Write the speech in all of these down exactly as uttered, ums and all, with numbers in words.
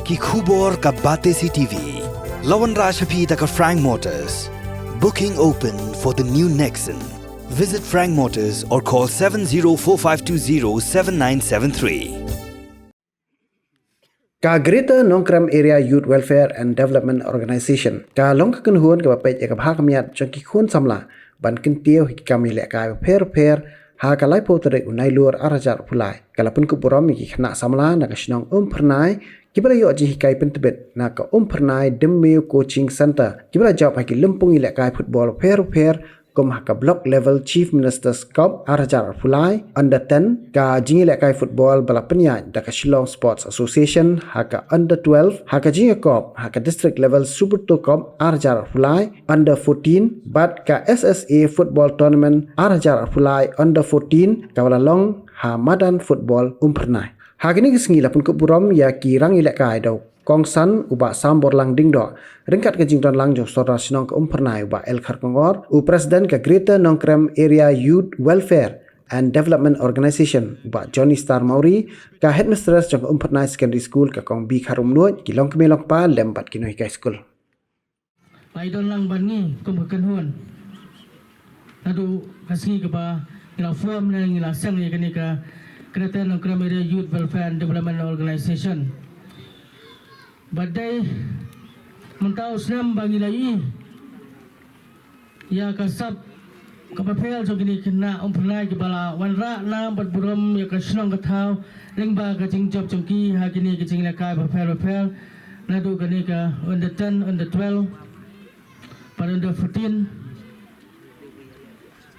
Ki khubor ka Batesi T V. La wanrah sha phi da ka Frank Motors. Booking open for the new Nexon. Visit Frank Motors or call seven zero four five two zero seven nine seven three. Ka Greater Nongkrem Area Youth Welfare and Development Organization ka long ka kynhun kaba peit ïa ka bha ka miat jong ki khun samla ban kyntiew ha ki kam ïalehkai bapher bapher ha ka laiphew tarik u Nailur arhajar arphew lai. Ka la pynkup burom ïa ki khynnah samla na ka shnong Umphyrnai kiba la ïoh jinghikai pyntbit na ka Umphyrnai Dymmew Coaching Centre kiba la jop ha ki lympung ïalehkai football bapher bapher kum ha ka Block Level Chief Minister's Cup arhajar arphew lai, Under ten, ka jingïalehkai football ba la pynïaid da ka Shillong Sports Association ha ka Under twelve, ha ka jingïakop ha ka District Level Subroto Cup arhajar arphew lai, Under fourteen, bad ka S S A Football Tournament arhajar arphew lai Under fourteen kaba la long ha Madan Football Umphyrnai. Ha kine ki sngi la pynkup burom ïa ki rangïalehkai da u Kongsan u Bah Samborlang Diengdoh, ryngkat ka jingdon lang jong u Sordar Shnong ka Umphyrnai u Bah L Kharkongor, u President ka Greater Nongkrem Area Youth Welfare and Development Organization u Bah Johnny Star Mawrie, ka Headmistress jong ka Umphyrnai Secondary School ka Kong B Kharumnuid, ki longkmie longkpa lem bad ki nonghikai skul. Ba i don lang bad ngi kum ka kynhun. Naduh ka sngi kaba ngi la form ne ngi la seng ïa kane ka Greater Nongkrem Area Youth Welfare and Development Organization. Bad dei mynta u snem ba ngi la ïohi ïa ka sap kaba pher jong kine ki khynnah Umphyrnai kiba la wanrah nam bad burom ïa ka shnong ka thaw lyngba ka jingjop jong ki ha kine ki jingïalehkai bapher bapher, naduh kane ka under ten, under twelve bad under fourteen,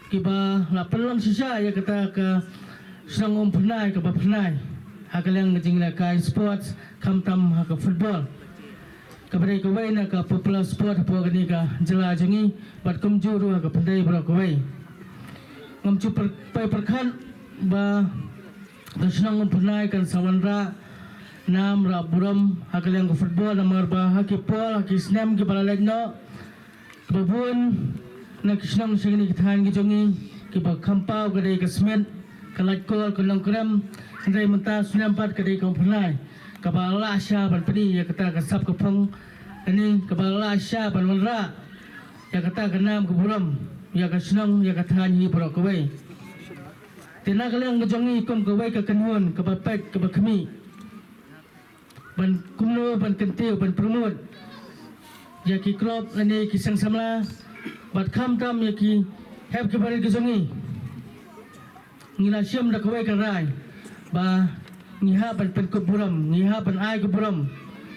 kiba la pynlong shisha ïa kata ka shnong Umphyrnai kaba phyrnai ha ka liang ka jingïalehkai sports khamtam ha ka football, kaba dei kawei na ka popular sport hapoh kane ka jylla jong ngi bad kumjuh ruh ha ka pyrthei baroh kawei. Ngam ju pyrkhat ba ka shnong Umphyrnai kan sa wanrah nam rah burom ha ka liang ka football, namar ba ha ki por ha ki snem kiba la leit noh, ba bun na ki shnong sha kine ki thaiñ ki jong ngi kiba kham paw ka dei ka Smit, ka Laitkor, ka Nongkrem, hynrei mynta snem pat ka dei ka Umphyrnai kaba lah shisha ban pyni ïa kata ka sap ka phong, kane kaba lah shisha ban wanrah ïa kata ka nam ka burom ïa ka shnong ïa ka thaiñ hi baroh kawei. Te na ka liang ka jong ngi kum kawei ka kynhun kaba peit kaba khmih ban kumno ban kyntiew ban promote ïa ki club lane ki seng samla bad khamtam ïa ki hep ki barit ki jong ngi. Ngi la shim da kawei ka rai ba ngi hap ban pynkup burom, ngi hap ban ai ka burom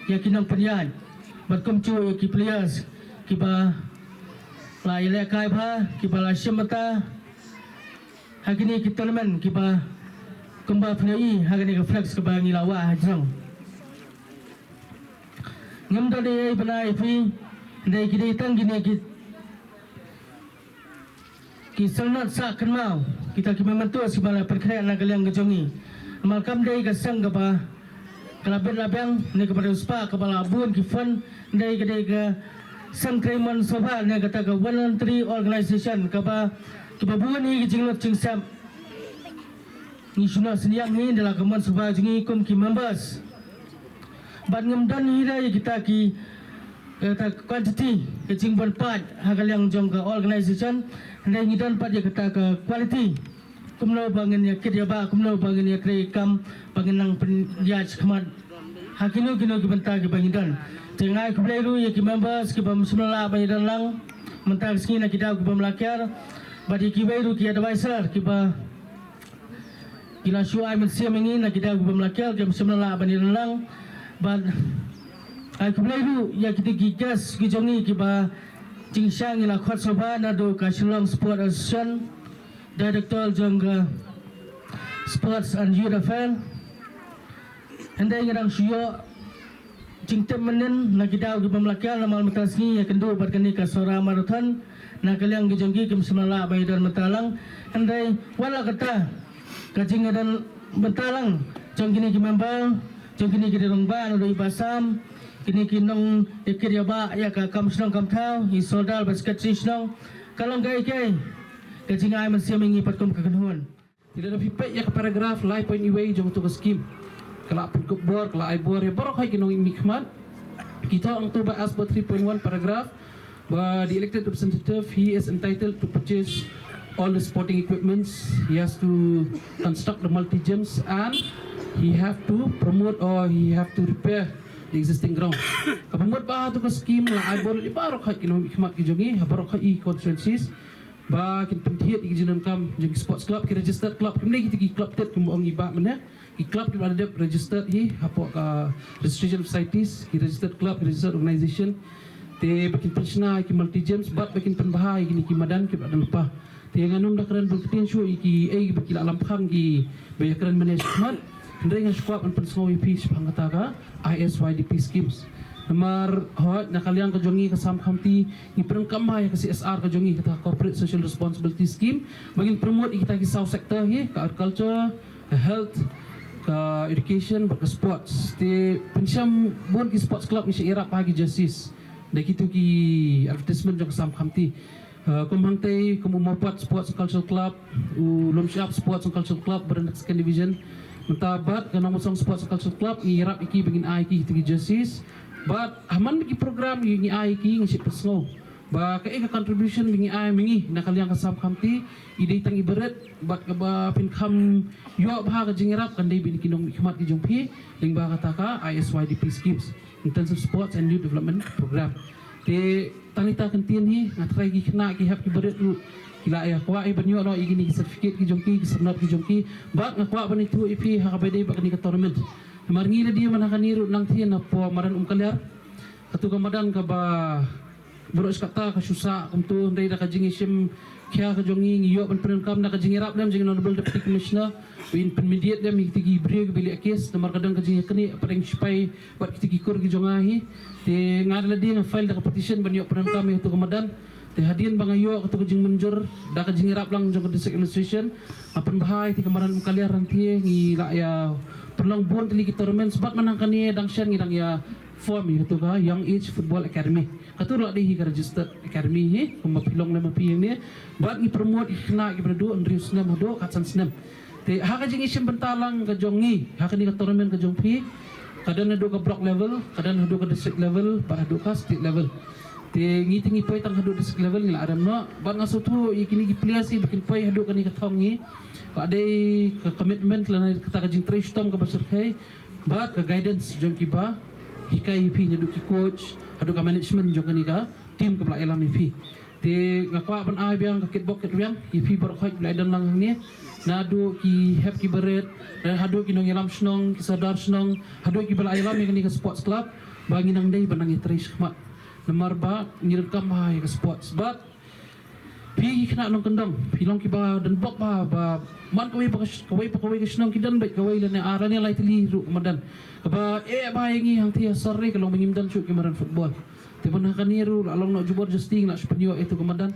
ïa ki nongpynïaid bad kumjuh ïa ki players kiba la ïalehkai bha, kiba la shim bynta ha kine ki tournament kiba kumba phi ïohi ha kane ka flex kaba ngi la wah ha jrong. Ngim don ei ei ban ai ïa phi, hynrei ki dei tang kine ki, ki seng nat sah kynmaw, kita ki mementos kiba la pynkhreh na ka liang ka jong ngi. Namar kam dei ka seng kaba ka la bit la biang ne kaba riewspah kaba la bun ki fund, dei ka dei ka seng trei mon sngewbha ne kata ka voluntary organization kaba kiba bun hi ki jinglut jingsep. Ngi shu noh synñiang hi da la ka mon sngewbha jong ngi kum ki members. Bad ngim don hi da ïa kita ki, kita quantity ka jingbun paid ha ka liang jong ka organization, hynrei ngi don pat ïa kata ka quality. Kumno ba ngin ïa kit ïa bah, kumno ba ngin ïa trei kam ba ngin nang pynïaid shakhmat ha kino kino ki bynta kiba ngi don. Te nga ai khublei ruh ïa ki members kiba ym shym la lah ban ïadon lang mynta ka sngi na ki daw kiba ym la kiar, bad ïa kiwei ruh ki advisor kiba ki la shu ai mynsiem ïa ngi na ki daw kiba ym la kiar, kiba ym shym la lah ban ïadon lang. Bad ai khublei ruh ïa kito ki guest ki jong ngi kiba jingshang ngi la khot sngewbha naduh ka Shillong Sport Association, Director jong ka Sports and Youth Affairs. Hynrei ngi dang shu ïoh jingtip mynnin na ki daw kiba ym la kiar namar mynta sngi ïakynduh bad kane ka Sohra Marathon na ka liang ki jong ki kim shym la lah ban ïadon mynta lang. Hynrei wat la katta ka jingïadon mynta lang jong kine ki member, jong kine ki rangbah naduh i Bah Sam, kine ki nongïakit ïabah ïa ka kam shnong kam thaw, i Sordar bad Secretary shnong, ka long kaei kaei ka jingai mynsiem ïa ngi pat kum ka kynhun. Te lada phi peit ïa ka paragraph lai point iwei jong uto ka skim, ka la pynkup bor, ka la ai bor ïa baroh hi ki nongmihkhmat. Ki thoh hangto ba as per three point one paragraph ba the elected representative, he is entitled to purchase all the sporting equipments. He has to construct the multi gyms and he have to promote or he have to repair the existing ground. Ka pynmut ba ha tu ka scheme la ai bor ïa baroh hi ki nongmihkhmat ki jong ngi ha baroh hi ki constituencies ba kin pynthied ïa ki jingdonkam jong ki sports club, ki registered club, kim dei kita ki club tet kumba ong i Bah mynne. Ki club kiba la dep registered hi hapoh ka registration societies, ki registered club, ki registered organization. Te ba kin pynshna ïa ki multi gyms bad ba kin pynbha ïa kine ki madan kiba la dang lypa. Te ngan ym da kren bun ktien shuh ïa kiei kiba ki la lam phang kiba ïakren mynne shakhmat. Hynrei nga sngewkwah ban pynsngew ïa phi shaphang kata ka I S Y D P schemes. Namar hooid na ka liang ka jong ngi ka Assam County ngi pyndonkam bha ïa ka C S R ka jong ngi, kata Corporate Social Responsibility Scheme, ba ngin promote ïa kita ki saw sector hi, ka agriculture, ka health, ka education bad ka sports. Te pynshai bun ki sports club ngi shah ïarap ha ki jerseys da kitu ki advertisement jong ka Assam County. Uh, kum hangtei kum u Mawpat Sports and Cultural Club, u Lumshyiap Sports and Cultural Club ba don ha second division. Mynta bad ka Nongmynsong Sports and Cultural Club ngi ïarap ïa ki ba ngin ai ïa ki kita ki jerseys. Bad ha man ki program ngi ai ïa ki ngi shah pynsngew ba kaei ka contribution ba ngi ai ma ngi na ka liang ka Assam County i dei tang i barit bad kaba phin kham ïoh bha ka jingïarap kan dei ba ïa ki nongmihkhmat ki jong phi lyngba kata ka I S Y D P schemes, Intensive Sports and Youth Development Program. Te tang ita kyntien hi nga trai ki khynnah ki hep ki barit ruh ki la ïa kwah hi ban ïoh noh ïa kine ki certificate ki jong ki, ki syrnod ki jong ki. Bad nga kwah ban ïathuh ïa phi ha kaba dei bad kane ka tournament. Namar ngi la dei man ha kane ruh nangtei na poh madan Umkaliar. Katu ka madan kaba baroh shi katta ka shu sah kumto, hynrei da ka jingïashim khia ka jong ngi ngi ïoh ban pyndonkam da ka jingïarap lem jong Honorable Deputy Commissioner. Ba in pynmyntoi lem ïa kita ki briew kiba leh case namar ka don ka jingïaknieh hapdeng sipai bad kita ki kur ki jong nga hi. Te nga la dei nga file da ka petition ban ïoh pyndonkam ïa katu ka madan. Te hadien ba nga ïoh katu ka jingmynjur da ka jingïarap lang jong ka District Administration, nga pynbha ïa kata ka madan Umkaliar hangtei, ngi la ïa pynlong bun tylli ki tournaments bad man ha kane dang shen ngi dang ïa form ïa katu ka Young Age Football Academy. Katu ruh la dei hi ka registered academy hi kumba phi long lem ma phi hangne. Bad ngi promote ïa ki khynnah kiba naduh hynriew snem haduh khatsan snem. Te ha ka jingïashim bynta lang ka jong ngi ha kane ka tournament ka jong phi, ka don haduh ka block level, ka don haduh ka district level bad haduh ka state level. Te ngi te ngi poi tang haduh district level ngi la rem noh. Bad nga sngewthuh ïa kine ki players hi ba kin poi haduh kane ka thong hi, ka dei ka commitment lane kata ka jingtrei shitom kaba syrkhei bad ka guidance jong kiba hikai ïa phi, naduh ki coach haduh ka management jong kane ka team kaba la ïalam ïa phi. Te nga kwah ban ai biang ka kitbok kitrwiang ïa phi baroh kiba la ïadon lang hangne, naduh ki hep ki barit, haduh ki nongïalam shnong, ki sordar shnong, haduh kiba la ïalam ïa kane ka sports club, ba ngin nang dei ban nang ïatrei shakhmat. Namar ba ngi donkam bha ïa ka sports. Bad phi ki khynnah nongkyndong, phi long kiba don bok bha ba man kawei pa kawei pa kawei ka shnong ki don beit kawei lane ar lane lai tylli ruh ka madan. Kaba eh bha ïa ngi hangtei ha sor ka long ba ngim don shuh ki madan football. Te ban ha kane ruh la long noh jubor jubor ngi la shu pynïoh ïa katu ka madan.